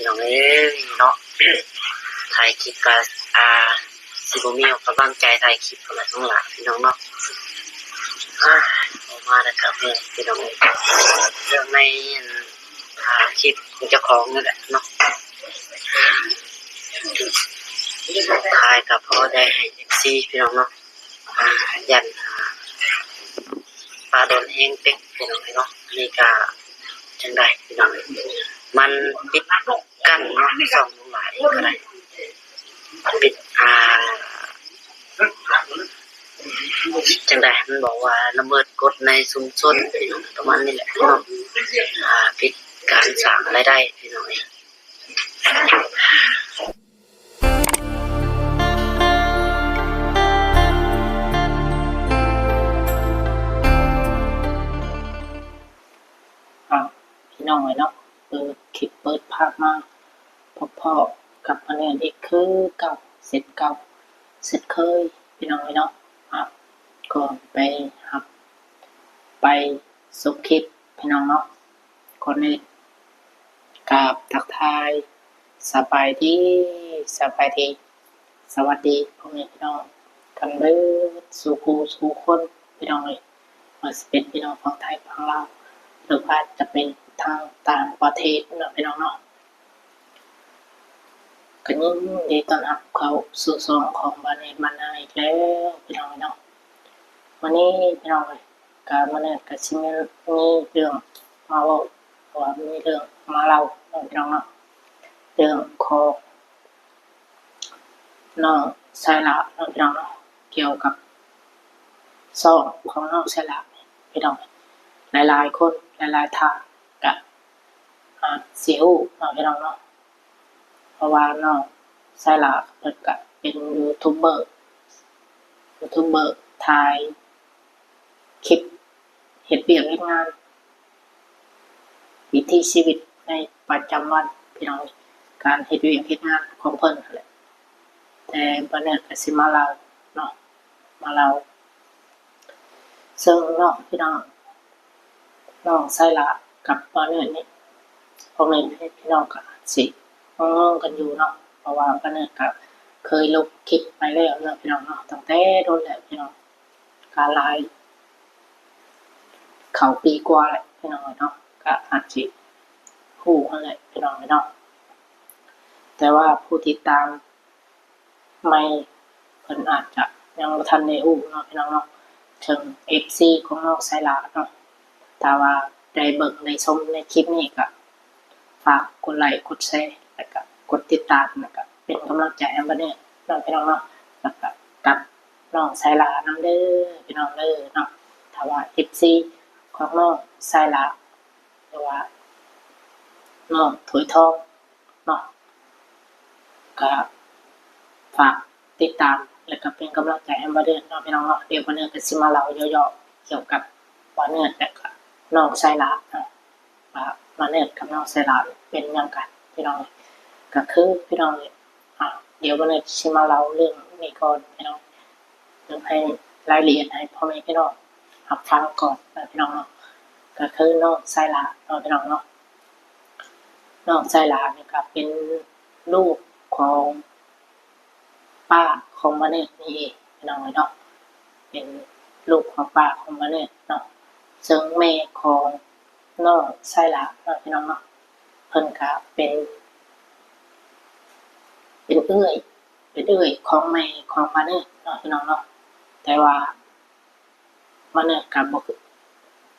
ພີ່ນ້ອງເອີຍເນາະ ຖ່າຍຄລິບກໍ ອ່າ ຊິບໍ່ມີກຳລັງໃຈຖ່າຍຄລິບຫັ້ນແຫຼະນ້ອງຫຼ້າ ພີ່ນ້ອງເນາະ. ອາ ເວົ້າມາແລ້ວກໍເມື່ອຍພີ່ນ້ອງເອີຍ ເລື່ອງໃນ ອັນ ອ່າ ຄລິບຂອງເຈົ້າຂອງນີ້ແຫຼະເນາະ ຖ່າຍກໍພໍໄດ້ໃຫ້ເອັຟຊີ ພີ່ນ້ອງເນາະ. ອ່າ ຢ້ານ ອ່າ ປາໂດນແຮງເຕັກ ພີ່ນ້ອງເອີຍເນາະ. ອັນນີ້ກະຈັ່ງໃດພີ່ນ້ອງ ມັນປິດກັ້ນເນາະ ຊ່ອງຫຼາຍກໍໄດ້ ປິດ ອ່າ ຈັ່ງໃດ ມັນບອກວ່າລະເມີດກົດໃນຊຸມຊົນ ພີ່ນ້ອງ ປະມານນີ້ແຫຼະເນາະ. ອ່າ ປິດການສ້າງລາຍໄດ້ ພີ່ນ້ອງເອີຍ. ອ່າ ພີ່ນ້ອງເອີຍເນາະ ເປີດຄລິບເປີດພາບມາ ພໍ້ກັບອັນນີ້ອີກຄືເກົ່າ ເຊັ່ນເກົ່າເຊັ່ນເຄີຍ ພີ່ນ້ອງເອີຍເນາະ. ອ່າ ກ່ອນໄປຮັບ ໄປຊົມຄລິບ ພີ່ນ້ອງເນາະ ກ່ອນອື່ນ ກາບທັກທາຍສະບາຍດີ ສະບາຍດີ ສະຫວັດດີພໍ່ແມ່ພີ່ນ້ອງກັນເບິດສູ່ຄູ່ສູ່ຄົນ ພີ່ນ້ອງເອີຍ ບໍ່ວ່າຊິເປັນພີ່ນ້ອງຝັ່ງໄທຝັ່ງລາວ ຫຼືວ່າຈະເປັນທາງຕ່າງປະເທດເນາະ ພີ່ນ້ອງເນາະ. ກໍຍິນດີຕ້ອນຮັບເຂົ້າສູ່ຊ່ອງຂອງບ້ານເອດບ້ານນາອີກແລ້ວ ພີ່ນ້ອງເນາະ. ມື້ນີ້ ພີ່ນ້ອງເອີຍ ກະມື້ນີ້ກະຊິມີ ມີເລື່ອງມາເວົ້າ ເພາະວ່າມີເລື່ອງມາເລົ່າເນາະ ພີ່ນ້ອງເນາະ. ເລື່ອງຂອງນ້ອງໄຊລາເນາະ ພີ່ນ້ອງເນາະ ກ່ຽວກັບຊ່ອງຂອງນ້ອງໄຊລາ ພີ່ນ້ອງ ຫຼາຍໆຄົນ ຫຼາຍໆທ່ານກະອາດຊິຮູ້ເນາະ ພີ່ນ້ອງເນາະ ເພາະວ່ານ້ອງໄຊລາເພິ່ນກະເປັນຢູທູບເບີ ຢູທູບເບີ ຖ່າຍ ຄລິບເຮັດວຽກເຮັດງານ ວິຖີຊີວິດໃນປະຈຳວັນ ພີ່ນ້ອງ ການເຮັດວຽກເຮັດງານຂອງເພິ່ນຫັ້ນແຫຼະ. ແຕ່ບັດນີ້ກໍຊິມາເລົ່າເນາະ ມາເລົ່າ ເຊິ່ງເນາະ ພີ່ນ້ອງ ນ້ອງໄຊລາກັບບ່າວເນີດນີ້ ພໍ່ແມ່ພີ່ນ້ອງກໍອາດຊິງົງໆກັນຢູ່ເນາະ ເພາະວ່າບ່າວເນີດກໍເຄີຍລົງຄລິບໄປແລ້ວເນາະ ພີ່ນ້ອງເນາະ ຕັ້ງແຕ່ດົນແລ້ວ ພີ່ນ້ອງ. ກະຫຼາຍ ເຂົ້າປີກວ່າແຫຼະ ພີ່ນ້ອງເອີຍເນາະ ກະອາດຊິຮູ້ຫັ້ນແຫຼະ ພີ່ນ້ອງເອີຍເນາະ. ແຕ່ວ່າຜູ້ຕິດຕາມໃໝ່ເພິ່ນອາດຈະຍັງບໍ່ທັນໄດ້ຮູ້ເນາະ ພີ່ນ້ອງເນາະ ເຖິງເອັຟຊີຂອງນ້ອງໄຊລາເນາະ. ຖ້າວ່າໄດ້ເບິ່ງໄດ້ຊົມໃນຄລິບນີ້ກະ ຝາກກົດໄລ້ກົດແຊ ແລ້ວກະກົດຕິດຕາມ ແລ້ວກະເປັນກຳລັງໃຈໃຫ້ບັດນີ້ເນາະ ພີ່ນ້ອງເນາະ ແລ້ວກະກັບນ້ອງໄຊລານຳເດີ ພີ່ນ້ອງເດີເນາະ. ຖ້າວ່າເອັຟຊີຂອງນ້ອງໄຊລາ ຫຼືວ່ານ້ອງຖ້ວຍທອງເນາະ ກະຝາກ ຕິດຕາມ ແລະກະເປັນກຳລັງໃຈໃຫ້ບ່າວເນີດເນາະ ພີ່ນ້ອງເນາະ. ດຽວບ່າວເນີດກະຊິມາເລົ່າຫຍໍ້ໆກ່ຽວກັບບ່າວເນີດ ແລະກະນ້ອງໄຊລາເນາະ ວ່າບ່າວເນີດກັບນ້ອງໄຊລາເປັນຫຍັງກັນ ພີ່ນ້ອງ. ກະຄື ພີ່ນ້ອງ ອ່າ ດຽວບ່າວເນີດຊິມາເລົ່າເລື່ອງນີ້ກ່ອນ ພີ່ນ້ອງ ເລື່ອງໃຫ້ລາຍລະອຽດໃຫ້ພໍ່ແມ່ພີ່ນ້ອງຮັບຟັງກ່ອນນະ ພີ່ນ້ອງເນາະ. ກະຄືນ້ອງໄຊລາເນາະ ພີ່ນ້ອງເນາະ ນ້ອງໄຊລານີ້ກະເປັນລູກຂອງ ປ້າຂອງບ່າວເນີດນີ້ເອງ ພີ່ນ້ອງເອີຍເນາະ ເປັນລູກຂອງປ້າຂອງບ່າວເນີດເນາະ. ເຊິ່ງແມ່ຂອງນ້ອງໄຊລາເນາະ ພີ່ນ້ອງເນາະ ເພິ່ນກະເປັນ ເປັນເອື້ອຍ ເປັນເອື້ອຍຂອງແມ່ຂອງບ່າວເນີດເນາະ ພີ່ນ້ອງເນາະ. ແຕ່ວ່າ ບ່າວເນີດກະບໍ່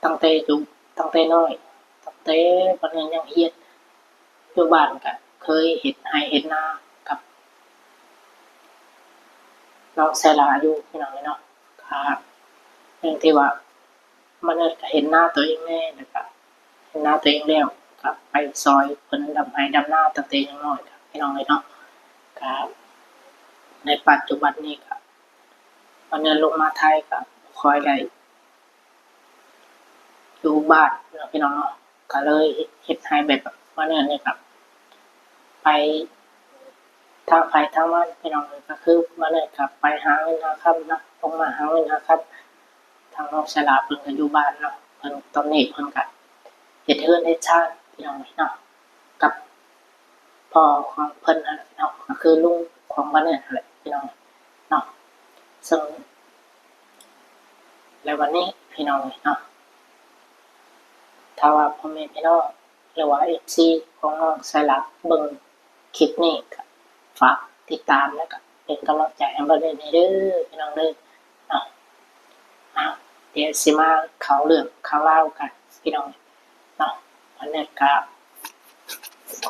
ຕັ້ງແຕ່ຢູ່ ຕັ້ງແຕ່ນ້ອຍ ຕັ້ງແຕ່ບ່າວເນີດຍັງຮຽນຢູ່ບ້ານກະເຄີຍເຮັດໄຮ່ເຮັດນາກັບນ້ອງໄຊລາຢູ່ ພີ່ນ້ອງເອີຍເນາະ. ກະເລື່ອງທີ່ວ່າ ບ່າວເນີດກະເຮັດນາໂຕເອງແດ່ ແລ້ວກະເຮັດນາໂຕເອງແລ້ວ ກະໄປຊ່ອຍເພິ່ນດຳໄຮ່ດຳນາຕັ້ງແຕ່ຍັງນ້ອຍ ພີ່ນ້ອງເອີຍເນາະ. ກະໃນປັດຈຸບັນນີ້ກະ ບ່າວເນີດລົງມາໄທກະບໍ່ຄ່ອຍໄດ້ຢູ່ບ້ານເນາະ ພີ່ນ້ອງເນາະ ກະເລີຍເຮັດ ເຮັດໃຫ້ແບບວ່າ ບ່າວເນີດນີ້ກະໄປທາງໃຜທາງມັນ ພີ່ນ້ອງເອີຍ. ກະຄືບ່າວເນີດກະໄປຫາເງິນຫາຄຳເນາະ ລົງມາຫາເງິນຫາຄຳ ທາງນ້ອງໄຊລາເພິ່ນກະຢູ່ບ້ານເນາະ ເພິ່ນ ຕອນນີ້ເພິ່ນກະເຮັດເຮືອນເຮັດຊານ ພີ່ນ້ອງເອີຍເນາະ ກັບ ພໍ່ຂອງເພິ່ນຫັ້ນແຫຼະເນາະ ກໍຄືລຸງຂອງບ່າວເນີດຫັ້ນແຫຼະພີ່ນ້ອງເນາະ. ເຊິ່ງ ແລ້ວບັດນີ້ພີ່ນ້ອງເນາະ ຖ້າວ່າພໍ່ແມ່ພີ່ນ້ອງ ຫຼືວ່າເອັຟຊີຂອງນ້ອງສາລາເບິ່ງຄລິບນີ້ ກໍຝາກຕິດຕາມ ແລ້ວກໍເປັນກຳລັງໃຈໃຫ້ບ່າວເນີດແດ່ເດີພີ່ນ້ອງເດີເນາະ. ເອົາ ດຽວຊິມາເຂົ້າເລື່ອງເຂົ້າລາວກັນພີ່ນ້ອງເນາະ. ບ່າວເນີດກໍ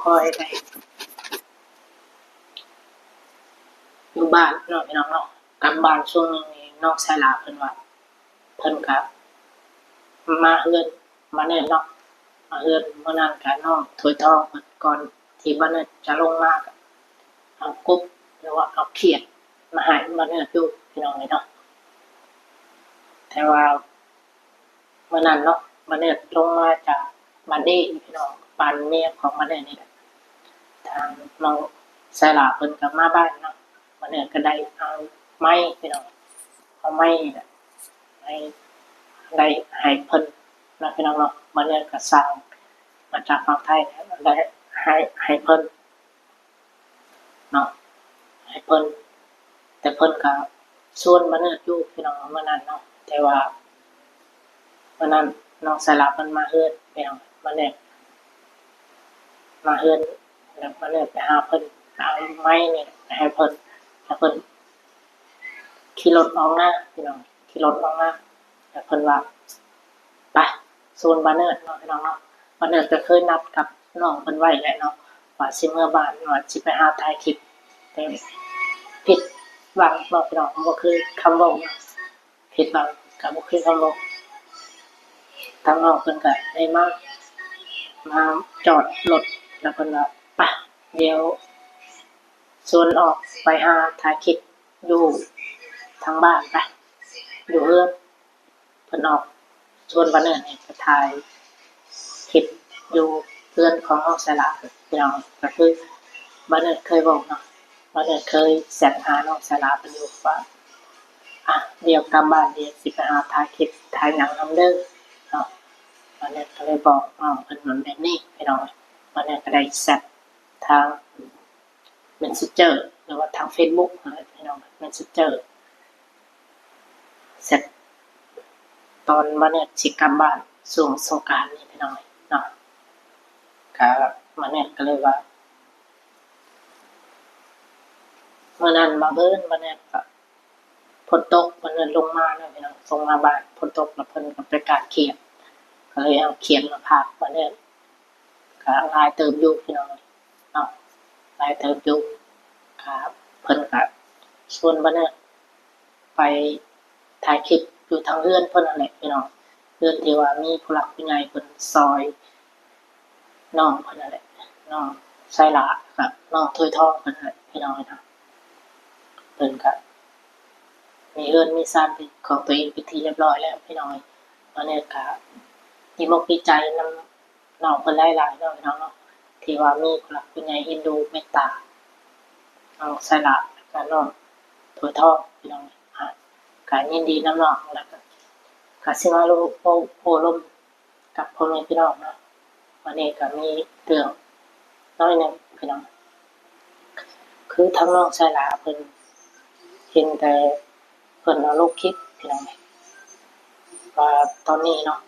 ຄ່ອຍໄດ້ຢູ່ບ້ານເນາະພີ່ນ້ອງເນາະ. ກັບບ້ານຊ່ວງໜຶ່ງນີ້ ນ້ອງສາລາເພິ່ນວ່າ ເພິ່ນກະມາເຮືອນບ່າວເນີດເນາະ ມາເຮືອນ. ມື້ນັ້ນກະນ້ອງຖ້ວຍທອງເພິ່ນ ກ່ອນທີ່ບ່າວເນີດຈະລົງມາ ກະເອົາກົບ ຫຼືວ່າເອົາຂຽດມາໃຫ້ບ່າວເນີດຢູ່ພີ່ນ້ອງເອີຍເນາະ. ແຕ່ວ່າມື້ນັ້ນເນາະ ບ່າວເນີດລົງມາຈາກບ້ານເອງພີ່ນ້ອງ ບ້ານເມຍຂອງບ່າວເນີດນີ້ແຫຼະ ທາງນ້ອງສາລາເພິ່ນກໍມາບ້ານເນາະ. ບ່າວເນີດກໍໄດ້ເອົາໄມ້ພີ່ນ້ອງ ເອົາໄມ້ນີ້ແຫຼະ ໄມ້ໄດ້ໃຫ້ເພິ່ນເນາະພີ່ນ້ອງເນາະ. ບ່າວເນີດກໍສັ່ງມາຈາກຝັ່ງໄທ ໄດ້ໃຫ້ ໃຫ້ເພິ່ນເນາະ ໃຫ້ເພິ່ນ. ແຕ່ເພິ່ນກໍຊວນບ່າວເນີດຢູ່ພີ່ນ້ອງ ມື້ນັ້ນເນາະ ແຕ່ວ່າ ວັນນັ້ນນ້ອງສາລາເພິ່ນມາເຮືອນ ແລ້ວມາແນມມາເຮືອນ ແລ້ວມາແນມໄປຫາເພິ່ນ ເອົາໄມ້ນີ້ໄປໃຫ້ເພິ່ນ ແລ້ວເພິ່ນຂີ່ລົດອອກນາພີ່ນ້ອງ ຂີ່ລົດອອກນາ ແລ້ວເພິ່ນວ່າ ໄປ ຊວນບ່າວເນີດເນາະ ພີ່ນ້ອງເນາະ. ບ່າວເນີດກໍເຄີຍນັດກັບນ້ອງເພິ່ນໄວ້ແຫຼະເນາະ ວ່າຊິເມືອບ້ານ ວ່າຊິໄປຫາຖ່າຍຄລິບ ແຕ່ຜິດຫວັງເນາະ ພີ່ນ້ອງ ບໍ່ຄືຄຳເວົ້າເນາະ. ຜິດຫວັງກໍບໍ່ຄືຄຳເວົ້າ. ທາງນ້ອງເພິ່ນກໍໄດ້ມາ ມາຈອດລົດ ແລ້ວເພິ່ນວ່າ ໄປ ດຽວຊວນອອກໄປຫາຖ່າຍຄລິບຢູ່ທາງບ້ານ ໄປ ຢູ່ເຮືອນ. ເພິ່ນອອກຊວນບ່າວເນີດນີ້ໄປຖ່າຍຄລິບຢູ່ເຮືອນຂອງນ້ອງສາລາ ພີ່ນ້ອງ. ກໍຄືບ່າວເນີດເຄີຍບອກເນາະ ບ່າວເນີດເຄີຍແຊັດຫານ້ອງສາລາເພິ່ນຢູ່ວ່າ ອ່ະ ດຽວກັບບ້ານ ດຽວຊິໄປຫາຖ່າຍຄລິບຖ່າຍຫຍັງນຳເດີເນາະ. ບ່າວເນີດກໍເລີຍບອກນ້ອງເພິ່ນແບບນີ້ ພີ່ນ້ອງ. ບ່າວເນີດກໍໄດ້ແຊັດທາງ Messenger ຫຼືວ່າທາງ Facebook ຫັ້ນແຫຼະ ພີ່ນ້ອງ Messenger ແຊັດຕອນບ່າວເນີດຊິກັບບ້ານຊ່ວງສົງການນີ້ ພີ່ນ້ອງເນາະ. ກະບ່າວເນີດກໍເລີຍວ່າ ມື້ນັ້ນບັງເອີນບ່າວເນີດກໍ ຝົນຕົກ ບ່າວເນີດລົງມາເນາະ ພີ່ນ້ອງ ລົງມາບ້ານ ຝົນຕົກ ແລ້ວເພິ່ນກໍໄປການຂຽດ ກໍເລີຍເອົາຂຽດມາຝາກບ່າວເນີດ ກໍຫຼາຍເຕີບຢູ່ ພີ່ນ້ອງເນາະ ຫຼາຍເຕີບຢູ່. ກໍເພິ່ນກໍຊວນບ່າວເນີດໄປຖ່າຍຄລິບຢູ່ທາງເຮືອນເພິ່ນນັ້ນແຫຼະ ພີ່ນ້ອງ ເຮືອນທີ່ວ່າມີຜູ້ຫຼັກຜູ້ໃຫຍ່ເພິ່ນຊ່ອຍ ນ້ອງເພິ່ນນັ້ນແຫຼະ ນ້ອງສາຍຫຼ້າ ກັບນ້ອງຖ້ວຍທອງເພິ່ນນັ້ນແຫຼະ ພີ່ນ້ອງເນາະ. ເພິ່ນກະມີເຮືອນມີຊານເປັນຂອງຕົວເອງເປັນທີ່ຮຽບຮ້ອຍແລ້ວ ພີ່ນ້ອງເອີຍ. ຕອນນີ້ກະດີອົກດີໃຈນຳນ້ອງເພິ່ນຫຼາຍໆເນາະ ພີ່ນ້ອງເນາະ ທີ່ວ່າມີຜູ້ຫຼັກຜູ້ໃຫຍ່ເອັນດູເມດຕານ້ອງສາຍຫຼ້າ ແລ້ວກະນ້ອງຖ້ວຍທອງ ພີ່ນ້ອງເອີຍ. ກະຍິນດີນຳນ້ອງ ແລ້ວກະ ກະຊິມາໂອ້ ໂອ້ລົມ ກັບພໍ່ແມ່ພີ່ນ້ອງເນາະ. ວັນນີ້ກໍມີເລື່ອງໜ້ອຍໜຶ່ງພີ່ນ້ອງ ຄືທາງນ້ອງສາຍຫຼ້າເພິ່ນເຫັນແຕ່ເພິ່ນເອົາລົງຄລິບພີ່ນ້ອງ ວ່າຕອນນີ້ເນາະ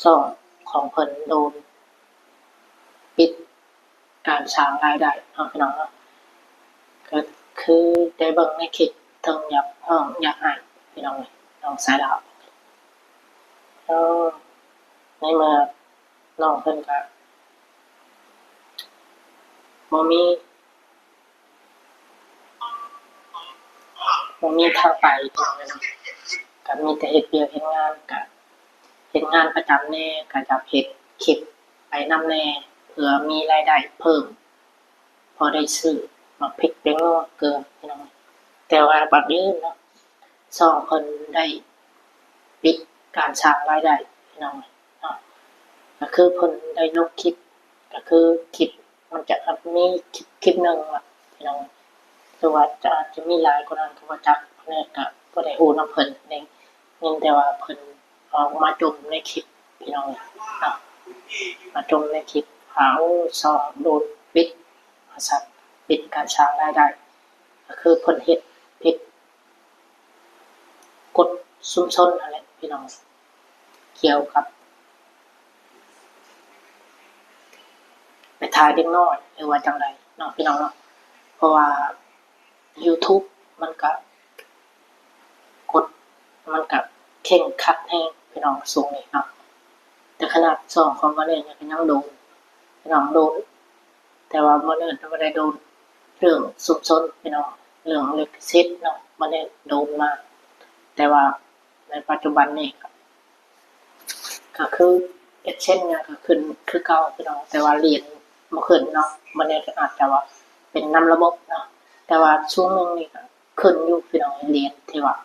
ຊ່ອງຂອງເພິ່ນໂດນປິດ ການສ້າງລາຍໄດ້ເນາະ ພີ່ນ້ອງເນາະ. ກໍຄືໄດ້ເບິ່ງໃນຄລິບ ເຖິງຢາກຮ້ອງຢາກໄຫ້ພີ່ນ້ອງເອີຍ ນ້ອງສາຍຫຼ້າ. ເອີ ໃນເມື່ອນ້ອງເພິ່ນກໍບໍ່ມີ ບໍ່ມີທາງໄປພີ່ນ້ອງເອີຍເນາະ ກໍມີແຕ່ເຮັດວຽກເຮັດງານ ກໍເຮັດງານປະຈຳແດ່ ກໍຢາກເຮັດຄລິບໄປນຳແດ່ ເພື່ອມີລາຍໄດ້ເພີ່ມ ພໍໄດ້ຊື້ໝາກພິກແຕງໂມເກືອພີ່ນ້ອງ. ແຕ່ວ່າບັງເອີນເນາະ ຊ່ອງເພິ່ນໄດ້ປິດການສ້າງລາຍໄດ້ພີ່ນ້ອງເນາະ. ກໍຄືເພິ່ນໄດ້ລົງຄລິບ ກໍຄືຄລິບ ມັນຈະມີຄລິບ ຄລິບໜຶ່ງລະພີ່ນ້ອງ ຫຼືວ່າຈະ ອາດຈະມີຫຼາຍກວ່ານັ້ນກໍບໍ່ຈັກ ແມ່ນກໍບໍ່ໄດ້ຮູ້ນຳເພິ່ນເດ້. ຍິນແຕ່ວ່າເພິ່ນອອກມາຈົ່ມໃນຄລິບພີ່ນ້ອງເນາະ ມາຈົ່ມໃນຄລິບວ່າ ໂອ້ ຊ່ອງໂດນປິດ ສັດ ເປັນການສ້າງລາຍໄດ້ ກໍຄືເພິ່ນເຮັດຜິດກົດຊຸມຊົນຫັ້ນແຫຼະພີ່ນ້ອງ ກ່ຽວກັບໄປຖ່າຍເດັກນ້ອຍ ຫຼືວ່າຈັ່ງໃດເນາະພີ່ນ້ອງເນາະ ເພາະວ່າ YouTube ມັນກະກົດ ມັນກະເຄັ່ງຄັດແຮງພີ່ນ້ອງ ຊ່ວງນີ້ເນາະ ແຕ່ຂະໜາດຊ່ອງຂອງບ່າວເນີດນີ້ກະຍັງໂດນພີ່ນ້ອງ ໂດນ ແຕ່ວ່າບ່າວເນີດບໍ່ໄດ້ໂດນເລື່ອງຊຸມຊົນພີ່ນ້ອງ ເລື່ອງລິຂະສິດເນາະ ບໍ່ໄດ້ໂດນມາ ແຕ່ວ່າໃນປັດຈຸບັນນີ້ກະ ກະຄື AdSense ຫຍັງກະຂຶ້ນຄືເກົ່າພີ່ນ້ອງ ແຕ່ວ່າຫຼຽນບໍ່ຂຶ້ນເນາະ ມັນອາດຈະວ່າເປັນນຳລະບົບເນາະ ແຕ່ວ່າຊ່ວງໜຶ່ງນີ້ກະຂຶ້ນຢູ່ພີ່ນ້ອງ ຫຼຽນທີ່ວ່າ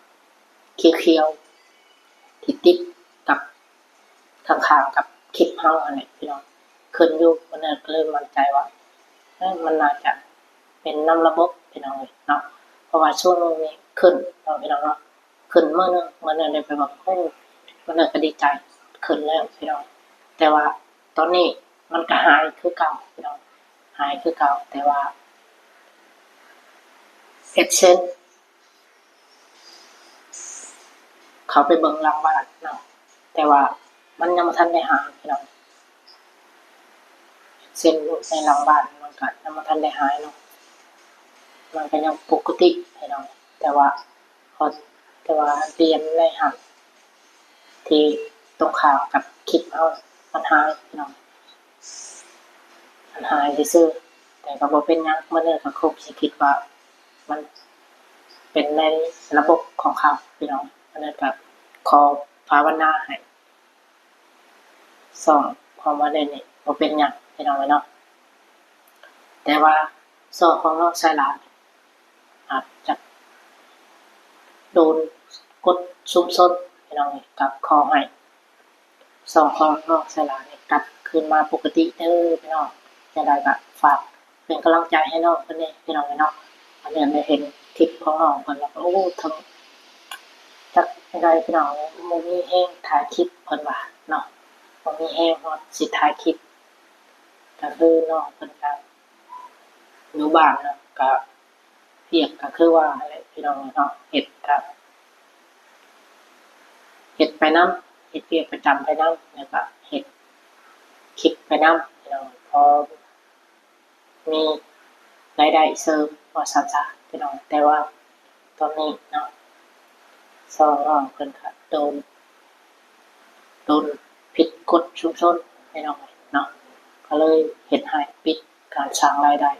ຂຽວໆ ທີ່ຕິດກັບ ຂ້າງໆກັບຄລິບເຮົາຫັ້ນແຫຼະພີ່ນ້ອງ ຂຶ້ນຢູ່ ມັນກະເລີຍໝັ້ນໃຈວ່າ ເອີ ມັນໜ້າຈະເປັນນຳລະບົບພີ່ນ້ອງເອີຍເນາະ ເພາະວ່າຊ່ວງໜຶ່ງນີ້ຂຶ້ນເນາະພີ່ນ້ອງເນາະ ຂຶ້ນມື້ໜຶ່ງ ມື້ໜຶ່ງໄດ້ໄປເບິ່ງ ໂອ້ ມື້ໜຶ່ງກະດີໃຈ ຂຶ້ນແລ້ວພີ່ນ້ອງ ແຕ່ວ່າຕອນນີ້ມັນກະຫາຍຄືເກົ່າພີ່ນ້ອງ ຫາຍຄືເກົ່າ ແຕ່ວ່າ AdSense ເຂົ້າໄປເບິ່ງຫຼັງບ້ານເນາະ ແຕ່ວ່າມັນຍັງບໍ່ທັນໄດ້ຫາຍພີ່ນ້ອງ ເຊັ່ນໃນຫຼັງບ້ານມັນກະຍັງບໍ່ທັນໄດ້ຫາຍເນາະ ມັນກະຍັງປົກກະຕິພີ່ນ້ອງ ແຕ່ວ່າ ເພາະ ແຕ່ວ່າຫຼຽນໃນຫັ້ນ ທີ່ຕົງຂ້າມກັບຄລິບເຮົາ ມັນຫາຍພີ່ນ້ອງ ມັນຫາຍຊື່ໆ ແຕ່ກະບໍ່ເປັນຫຍັງ ມື້ໜຶ່ງກະຄົງຊິຄິດວ່າ ມັນເປັນໃນລະບົບຂອງເຂົາພີ່ນ້ອງ ອັນນັ້ນກະຂໍພາວະນາໃຫ້ຊ່ອງຂອງບ່າວເນີດນີ້ບໍ່ເປັນຫຍັງພີ່ນ້ອງເອີຍເນາະ ແຕ່ວ່າຊ່ອງຂອງນ້ອງສາຍຫຼາ ອາດຈະໂດນກົດຊຸມຊົນພີ່ນ້ອງເອີຍ ກະຂໍໃຫ້ຊ່ອງຂອງນ້ອງສາຍຫຼານີ້ກັບຄືນມາປົກກະຕິເດີພີ່ນ້ອງ ຈັ່ງໃດກະຝາກເປັນກຳລັງໃຈໃຫ້ນ້ອງເພິ່ນແດ່ພີ່ນ້ອງເອີຍເນາະ ອັນນີ້ໄດ້ເຫັນຄລິບຂອງນ້ອງເພິ່ນແລ້ວ ໂອ້ ທັງ ຈັກຈັ່ງໃດພີ່ນ້ອງ ບໍ່ມີແຮງຖ່າຍຄລິບເພິ່ນວ່າເນາະ ບໍ່ມີແຮງຮອດຊິຖ່າຍຄລິບ ກະຄືນ້ອງເພິ່ນກະ ຢູ່ບ້ານເນາະ ກະວຽກກະຄືວ່າຫັ້ນແຫຼະພີ່ນ້ອງເນາະ ເຮັດກະ ເຮັດໄປນຳ ເຮັດວຽກປະຈຳໄປນຳ ແລ້ວກະເຮັດຄລິບໄປນຳພີ່ນ້ອງ ພໍມີລາຍໄດ້ເສີມວ່າຊັ້ນຊະພີ່ນ້ອງ ແຕ່ວ່າຕອນນີ້ເນາະ ຊ່ອງນ້ອງເພິ່ນກະໂດນ ໂດນຜິດກົດຊຸມຊົນພີ່ນ້ອງເນາະ ກະເລີຍເຮັດໃຫ້ປິດການສ້າງລາຍໄດ້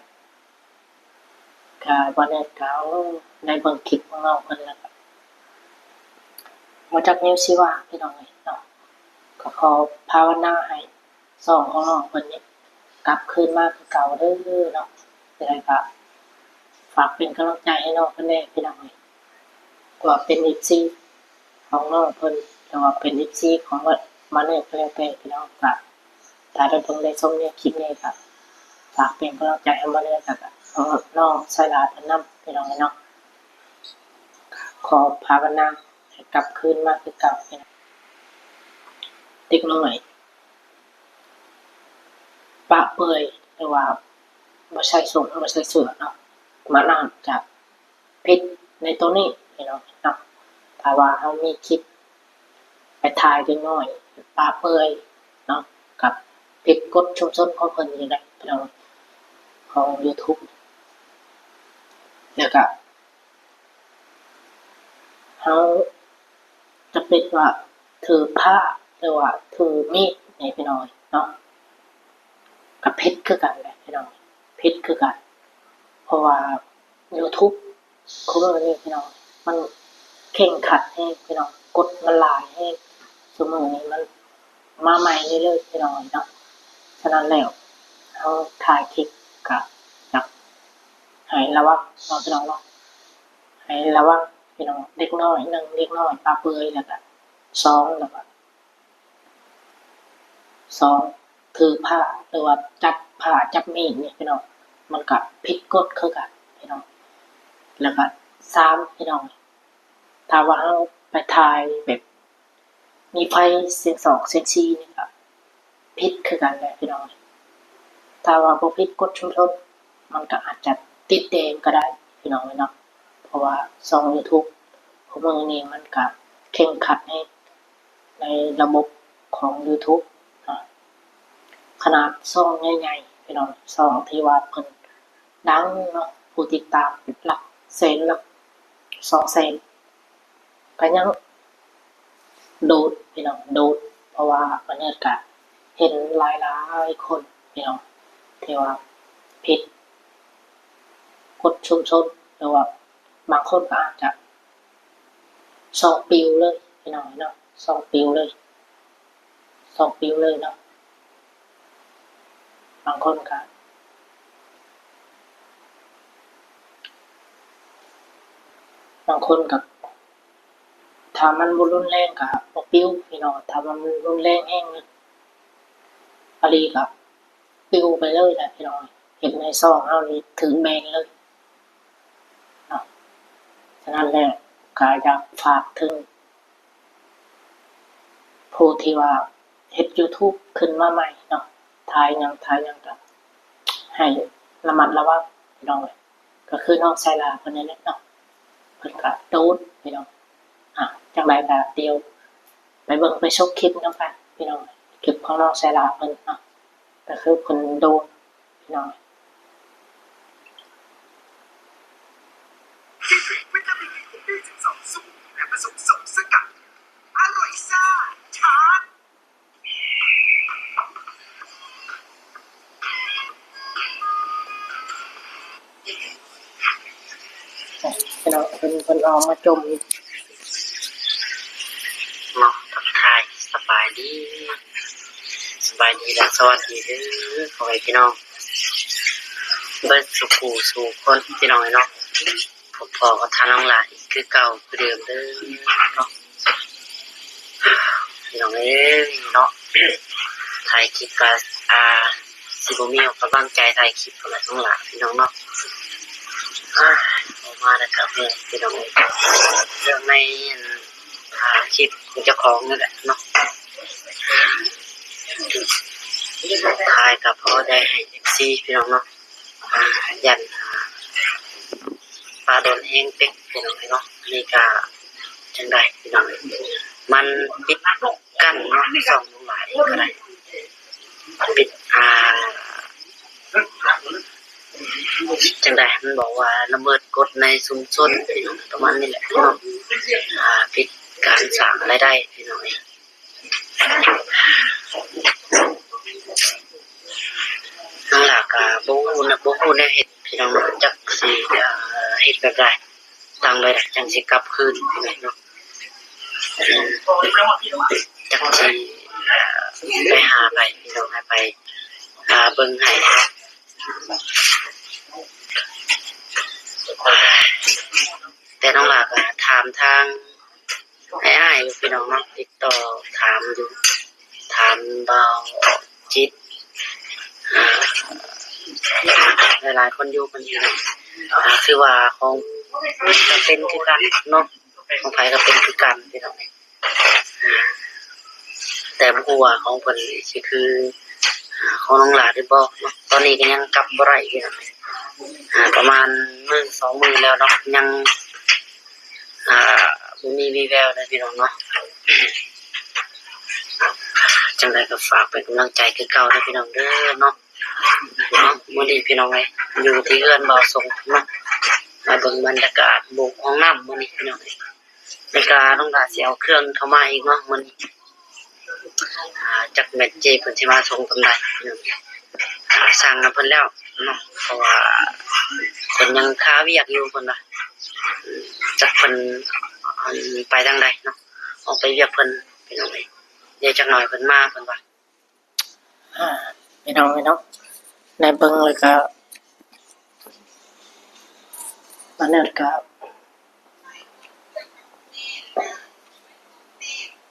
ກະບໍ່ແນ່ກະ ໂອ້ ໄດ້ເບິ່ງຄລິບຂອງນ້ອງເພິ່ນແລ້ວກະ ບໍ່ຈັກແນວຊິວ່າພີ່ນ້ອງເອີຍເນາະ ກະຂໍພາວະນາໃຫ້ຊ່ອງຂອງນ້ອງເພິ່ນນີ້ກັບຄືນມາຄືເກົ່າເດີເນາະ ຈັ່ງໃດກະຝາກເປັນກຳລັງໃຈໃຫ້ນ້ອງເພິ່ນແດ່ພີ່ນ້ອງເອີຍ ວ່າເປັນເອັຟຊີ ຂອງນ້ອງເພິ່ນ ຫຼືວ່າເປັນເອັຟຊີຂອງມາເນີດກະແລ້ວແຕ່ພີ່ນ້ອງ ກະຖ້າໄດ້ເບິ່ງໄດ້ຊົມໃນຄລິບນີ້ກະຝາກເປັນກຳລັງໃຈໃຫ້ມາເນີດ ແລ້ວກະນ້ອງສາຍຫຼາເພິ່ນນຳພີ່ນ້ອງເນາະ ຂໍພາວະນາໃຫ້ກັບຄືນມາຄືເກົ່າ ເດັກນ້ອຍປະເປືອຍ ຫຼືວ່າບໍ່ໃສ່ສົ້ງບໍ່ໃສ່ເສື້ອເນາະ ມັນອາດຈະ ຜິດໃນໂຕນີ້ພີ່ນ້ອງເນາະ ຖ້າວ່າເຮົາມີຄລິບໄປຖ່າຍເດັກນ້ອຍປະເປືອຍເນາະ ກະຜິດກົດຊຸມຊົນຂອງເພິ່ນຢູ່ໃດ໋ພີ່ນ້ອງ ຂອງຢູທູບ ແລ້ວກະເຮົາຈະເປັນວ່າຖືຜ້າ ຫຼືວ່າຖືມີດນີ້ພີ່ນ້ອງເນາະ ກະຜິດຄືກັນແຫຼະພີ່ນ້ອງ ຜິດຄືກັນ ເພາະວ່າ ຢູທູບ ຄູ່ມື້ນີ້ພີ່ນ້ອງ ມັນເຄັ່ງຄັດແຮງພີ່ນ້ອງ ກົດມັນຫຼາຍແຮງ ຊຸມື້ນີ້ມັນມາໃໝ່ເລື້ອຍໆ ພີ່ນ້ອງເອີຍເນາະ ສະນັ້ນແລ້ວ ເຮົາຖ່າຍຄລິບກະຢາກໃຫ້ລະວັງເນາະ ພີ່ນ້ອງເນາະ ໃຫ້ລະວັງພີ່ນ້ອງ ເດັກນ້ອຍ ໜຶ່ງ ເດັກນ້ອຍປະເປືອຍ ແລ້ວກະ ສອງ ແລ້ວກະ ສອງ ຖືຜ້າ ຫຼືວ່າຈັບຜ້າຈັບມີດນີ້ພີ່ນ້ອງ ມັນກະຜິດກົດຄືກັນພີ່ນ້ອງ ແລ້ວກະ ສາມ ພີ່ນ້ອງ ຖ້າວ່າເຮົາໄປຖ່າຍແບບມີໄຟແສງສອງແສງສີ່ນີ້ກະຜິດຄືກັນແຫຼະພີ່ນ້ອງ ຖ້າວ່າບໍ່ຜິດກົດຊຸມຊົນ ມັນກໍອາດຈະຕິດແດງກໍໄດ້ພີ່ນ້ອງເອີຍເນາະ. ເພາະວ່າຊ່ອງຢູທູບຄູ່ມື້ນີ້ມັນກໍເຄັ່ງຄັດໃນ ໃນລະບົບຂອງຢູທູບເນາະ. ຂະໜາດຊ່ອງໃຫຍ່ໆ ພີ່ນ້ອງ ຊ່ອງທີ່ວ່າເພິ່ນດັງເນາະ ຜູ້ຕິດຕາມຫຼັກແສນ ຫຼັກສອງແສນ ກໍຍັງໂດດພີ່ນ້ອງ ໂດດ. ເພາະວ່າປາເນີດກະເຫັນຫຼາຍໆຄົນພີ່ນ້ອງ ທີ່ວ່າຜິດກົດຊຸມຊົນ ຫຼືວ່າບາງຄົນກໍອາດຈະຊ່ອງປິວເລີຍພີ່ນ້ອງເນາະ ຊ່ອງປິວເລີຍ ຊ່ອງປິວເລີຍເນາະ. ບາງຄົນກໍ ບາງຄົນກໍ ຖ້າມັນບໍ່ຮຸນແຮງກໍບໍ່ປິວພີ່ນ້ອງ ຖ້າມັນຮຸນແຮງແຮງອີ່ຫຼີກໍປິວໄປເລີຍນະພີ່ນ້ອງ. ເຮັດໃຫ້ຊ່ອງເຮົານີ້ຖືກແບນເລີຍເນາະ. ສະນັ້ນແຫຼະ ກໍຢາກຝາກເຖິງ ຜູ້ທີ່ວ່າເຮັດຢູທູບຂຶ້ນມາໃໝ່ເນາະ ຖ່າຍຫຍັງ ຖ່າຍຫຍັງກໍໃຫ້ລະມັດລະວັງພີ່ນ້ອງເອີຍ. ກໍຄືນ້ອງໄຊລາເພິ່ນນີ້ແຫຼະເນາະ ເພິ່ນກໍໂດດພີ່ນ້ອງ. ອ່າ ຈັ່ງໃດກໍດຽວໄປເບິ່ງໄປຊົມຄລິບນຳກັນພີ່ນ້ອງ ຄລິບຂອງນ້ອງໄຊລາເພິ່ນເນາະ ກໍຄືເພິ່ນໂດດພີ່ນ້ອງ. ພີ່ນ້ອງ ເພິ່ນ ເພິ່ນເອົາມາຈົ່ມອີກເນາະ. ທັກທາຍສະບາຍດີ ສະບາຍດີ ແລະ ສະຫວັດດີເດີ ພໍ່ແມ່ພີ່ນ້ອງເບິດສູ່ຜູ້ສູ່ຄົນ ພີ່ນ້ອງເອີຍເນາະ. ພໍ້ກັບທ່ານນ້ອງຫຼ້າອີກຄືເກົ່າຄືເດີມເດີເນາະ ພີ່ນ້ອງເອີຍເນາະ. ຖ່າຍຄລິບກໍ ອ່າ ຊິບໍ່ມີກຳລັງໃຈຖ່າຍຄລິບແລ້ວນ້ອງຫຼ້າ ພີ່ນ້ອງເນາະ. ອາ ເວົ້າມາແລ້ວກໍເມື່ອຍ ພີ່ນ້ອງເອີຍ ເລື່ອງໃນ ອັນ ອ່າ ຄລິບຂອງເຈົ້າຂອງນີ້ແຫຼະເນາະ ຖ່າຍກໍພໍໄດ້ໃຫ້ເອັຟຊີ ພີ່ນ້ອງເນາະ. ອ່າ ຢ້ານ ອ່າ ປາໂດນແຮງເປັກ ພີ່ນ້ອງເອີຍເນາະ. ອັນນີ້ກະຈັ່ງໃດພີ່ນ້ອງ ມັນປິດກັ້ນເນາະ ຊ່ອງນ້ອງຫຼ້າເອງກໍໄດ້ປິດ ອ່າ ຈັ່ງໃດ ມັນບອກວ່າລະເມີດກົດໃນຊຸມຊົນ ພີ່ນ້ອງ ປະມານນີ້ແຫຼະເນາະ. ອ່າ ປິດການສ້າງລາຍໄດ້ ພີ່ນ້ອງເອີຍ. ນ້ອງຫຼ້າກໍບໍ່ຮູ້ນະ ບໍ່ຮູ້ແນວເຮັດພີ່ນ້ອງເນາະ ຈັກຊິ ເອີ ເຮັດແບບໃດ ທາງໃດຈັ່ງຊິກັບຄືນພີ່ນ້ອງເນາະ. ຈັກຊິ ເອີ ໄປຫາໃຜພີ່ນ້ອງ ໃຫ້ໃຜ ຫາເບິ່ງໃຫ້ເນາະ. ແຕ່ນ້ອງຫຼ້າກໍຖາມທາງ ອ້າຍໆຢູ່ພີ່ນ້ອງເນາະ ຕິດຕໍ່ຖາມຢູ່ ຖາມບ່າວຈິດ ອ່າ ຫຼາຍໆຄົນຢູ່ເພິ່ນພີ່ນ້ອງ. ອ່າ ຄືວ່າຂອງ ກໍເປັນຄືກັນເນາະ ຂອງໃຜກໍເປັນຄືກັນພີ່ນ້ອງ. ອ່າ ແຕ່ບໍ່ຮູ້ວ່າຂອງເພິ່ນຊິຄື ອ່າ ຂອງນ້ອງຫຼ້າຫຼືບໍ່ເນາະ. ຕອນນີ້ກໍຍັງກັບບໍ່ໄດ້ພີ່ນ້ອງ ອ່າ ປະມານມື້ສອງມື້ແລ້ວເນາະ ຍັງ ອ່າ ບໍ່ມີວີ່ແວວເດີພີ່ນ້ອງເນາະ. ຈັ່ງໃດກໍຝາກເປັນກຳລັງໃຈຄືເກົ່າເດີພີ່ນ້ອງເດີເນາະ. ເນາະ ມື້ນີ້ພີ່ນ້ອງເອີຍ ຢູ່ທີ່ເຮືອນບ່າວສົງເນາະ ມາເບິ່ງບັນຍາກາດໂບກຫ້ອງນ້ຳມື້ນີ້ພີ່ນ້ອງເອີຍ. ແລ້ວກໍນ້ອງຫຼ້າຊິເອົາເຄື່ອງເຂົ້າມາອີກເນາະມື້ນີ້ ອ່າ ຈັກແມ່ນເຈ້ເພິ່ນຊິມາສົ່ງຕອນໃດ ອ່າ ສັ່ງນຳເພິ່ນແລ້ວເນາະ ເພາະວ່າເພິ່ນຍັງຄາວຽກຢູ່ເພິ່ນວ່າ ຈັກເພິ່ນ ອັນ ໄປທາງໃດເນາະ ອອກໄປວຽກເພິ່ນພີ່ນ້ອງເອີຍ. ດຽວຈັກໜ້ອຍເພິ່ນມາເພິ່ນວ່າ ອ່າ ພີ່ນ້ອງເອີຍເນາະ ໄດ້ເບິ່ງແລ້ວກໍ ປາເນີດກໍ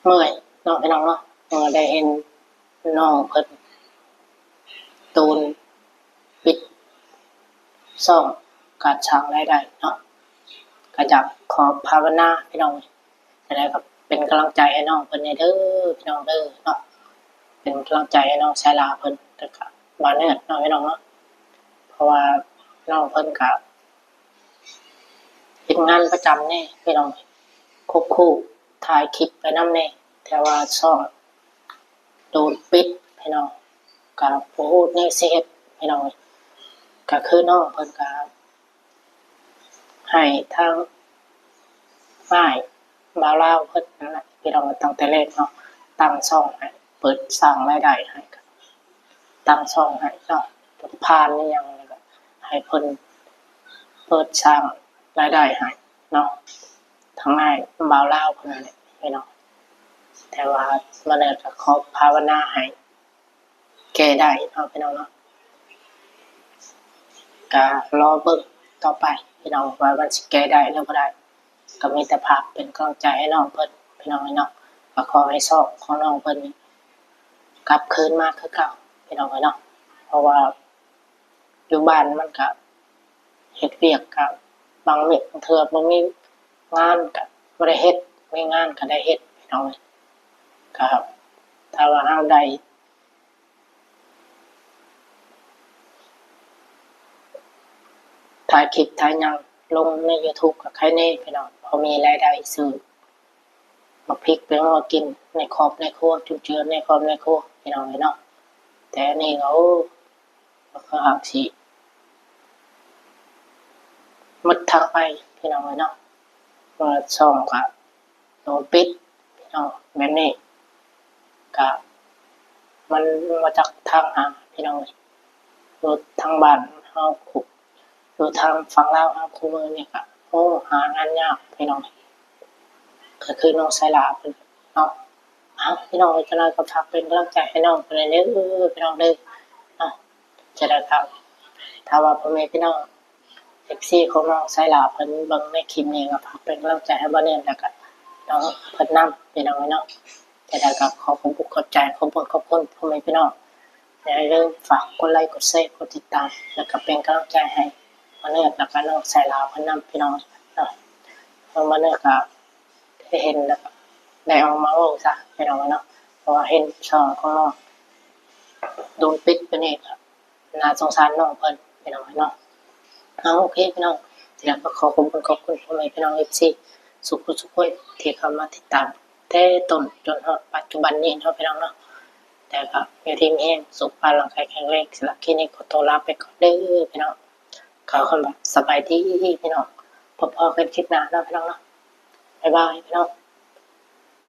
ເມື່ອຍເນາະ ພີ່ນ້ອງເນາະ ເມື່ອໄດ້ເຫັນນ້ອງເພິ່ນໂດນປິດຊ່ອງການສ້າງລາຍໄດ້ເນາະ. ກໍຢາກຂໍພາວະນາພີ່ນ້ອງ ຈັ່ງໃດກໍເປັນກຳລັງໃຈໃຫ້ນ້ອງເພິ່ນແດ່ເດີພີ່ນ້ອງເດີເນາະ ເປັນກຳລັງໃຈໃຫ້ນ້ອງສາຍຫຼ້າເພິ່ນ ແລ້ວກໍບ່າວເນີດເນາະພີ່ນ້ອງເນາະ. ເພາະວ່າ ນ້ອງເພິ່ນກະເຮັດງານປະຈຳແດ່ພີ່ນ້ອງ ຄວບຄູ່ຖ່າຍຄລິບໄປນຳແດ່ ແຕ່ວ່າຊ່ອງໂດນປິດພີ່ນ້ອງ ກະບໍ່ຮູ້ແນວຊິເຮັດພີ່ນ້ອງ. ກະຄືນ້ອງເພິ່ນກະໃຫ້ທາງອ້າຍບ່າວລາວເພິ່ນນັ້ນແຫຼະພີ່ນ້ອງ ຕັ້ງແຕ່ແລກເນາະ ຕັ້ງຊ່ອງໃຫ້ ເປີດສ້າງລາຍໄດ້ໃຫ້ ຕັ້ງຊ່ອງໃຫ້ເນາະ ຜ່ານອີ່ຫຍັງ ແລ້ວກະໃຫ້ເພິ່ນເປີດສ້າງລາຍໄດ້ໃຫ້ເນາະ ທາງອ້າຍບ່າວລາວເພິ່ນນັ້ນແຫຼະພີ່ນ້ອງ. ແຕ່ວ່າມື້ນີ້ກະຂໍພາວະນາໃຫ້ແກ້ໄດ້ເນາະພີ່ນ້ອງເນາະ ກະລໍເບິ່ງຕໍ່ໄປພີ່ນ້ອງ ວ່າມັນຊິແກ້ໄດ້ຫຼືບໍ່ໄດ້. ກະມີແຕ່ຝາກເປັນກຳລັງໃຈໃຫ້ນ້ອງເພິ່ນພີ່ນ້ອງເອີຍເນາະ ກະຂໍໃຫ້ຊ່ອງຂອງນ້ອງເພິ່ນນີ້ກັບຄືນມາຄືເກົ່າພີ່ນ້ອງເອີຍເນາະ ເພາະວ່າຢູ່ບ້ານມັນກະເຮັດວຽກກະບາງມື້ບາງເທື່ອບໍ່ມີງານກະບໍ່ໄດ້ເຮັດ ມີງານກະໄດ້ເຮັດພີ່ນ້ອງເອີຍ. ກະຖ້າວ່າເຮົາໄດ້ ຖ່າຍຄລິບຖ່າຍຫຍັງລົງໃນຢູທູບກະໄຄແດ່ພີ່ນ້ອງ ພໍມີລາຍໄດ້ຊື້ໝາກພິກໄປຫົວກິນໃນຄອບໃນຄົວ ຈຸນເຈືອໃນຄອບໃນຄົວພີ່ນ້ອງເອີຍເນາະ. ແຕ່ອັນນີ້ກະ ໂອ້ ກະຄືຫາກຊິໝົດທາງໄປພີ່ນ້ອງເອີຍເນາະ ເພາະວ່າຊ່ອງກະ ໂດນປິດພີ່ນ້ອງ ແບບນີ້ກະມັນບໍ່ຈັກທາງຫາພີ່ນ້ອງເອີຍ. ຢູ່ທາງບ້ານເຮົາ ຢູ່ທາງຝັ່ງລາວເຮົາຄູ່ມື້ນີ້ກະ ໂອ້ ຫາງານຍາກພີ່ນ້ອງ ກະຄືນ້ອງໄຊລາເພິ່ນເນາະ. ເອົ້າ ພີ່ນ້ອງເອີຍ ຈັ່ງໃດກະຝາກເປັນກຳລັງໃຈໃຫ້ນ້ອງເພິ່ນແດ່ເດີພີ່ນ້ອງເດີເນາະ. ຈັ່ງໃດກະ ຖ້າວ່າພໍ່ແມ່ພີ່ນ້ອງ ເອັຟຊີ ຂອງນ້ອງໄຊລາເພິ່ນເບິ່ງໃນຄລິບນີ້ ກະຝາກເປັນກຳລັງໃຈໃຫ້ບ່າວເນີນ ແລ້ວກະນ້ອງເພິ່ນນຳພີ່ນ້ອງເອີຍເນາະ. ຈັ່ງໃດກະຂໍຂອບອົກຂອບໃຈ ຂອບຄຸນຂອບຄຸນພໍ່ແມ່ພີ່ນ້ອງ. ຢ່າລືມຝາກກົດໄລ ກົດແຊ ກົດຕິດຕາມ ແລ້ວກະເປັນກຳລັງໃຈໃຫ້ບ່າວເນີນ ແລ້ວກະນ້ອງໄຊລາເພິ່ນນຳພີ່ນ້ອງເນາະ. ເພາະບ່າວເນີນກະໄດ້ເຫັນ ແລ້ວກະໄດ້ອອກມາເວົ້າຊະພີ່ນ້ອງເນາະ ເພາະວ່າເຫັນຊ່ອງຂອງນ້ອງໂດນປິດໄປນີ້ກະ ໜ້າສົງສານນ້ອງເພິ່ນພີ່ນ້ອງເນາະ. ເອົາ ໂອເຄພີ່ນ້ອງ ແລ້ວກະຂໍຂອບຄຸນຂອບຄຸນພໍ່ແມ່ພີ່ນ້ອງ ເອັຟຊີ ທຸກຜູ້ທຸກຄົນທີ່ເຂົ້າມາຕິດຕາມແຕ່ຕົ້ນຈົນຮອດປັດຈຸບັນນີ້ເນາະພີ່ນ້ອງເນາະ. ແຕ່ກະຢູ່ດີມີແຮງ ສຸຂະພາບຮ່າງກາຍແຂງແຮງ. ສຳລັບຄລິບນີ້ຂໍຕົວລາໄປກ່ອນເດີພີ່ນ້ອງ ຂໍຄຳວ່າສະບາຍດີພີ່ນ້ອງ ພົບພໍ້ກັນຄລິບໜ້າເນາະພີ່ນ້ອງເນາະ. ບາຍບາຍພີ່ນ້ອງ.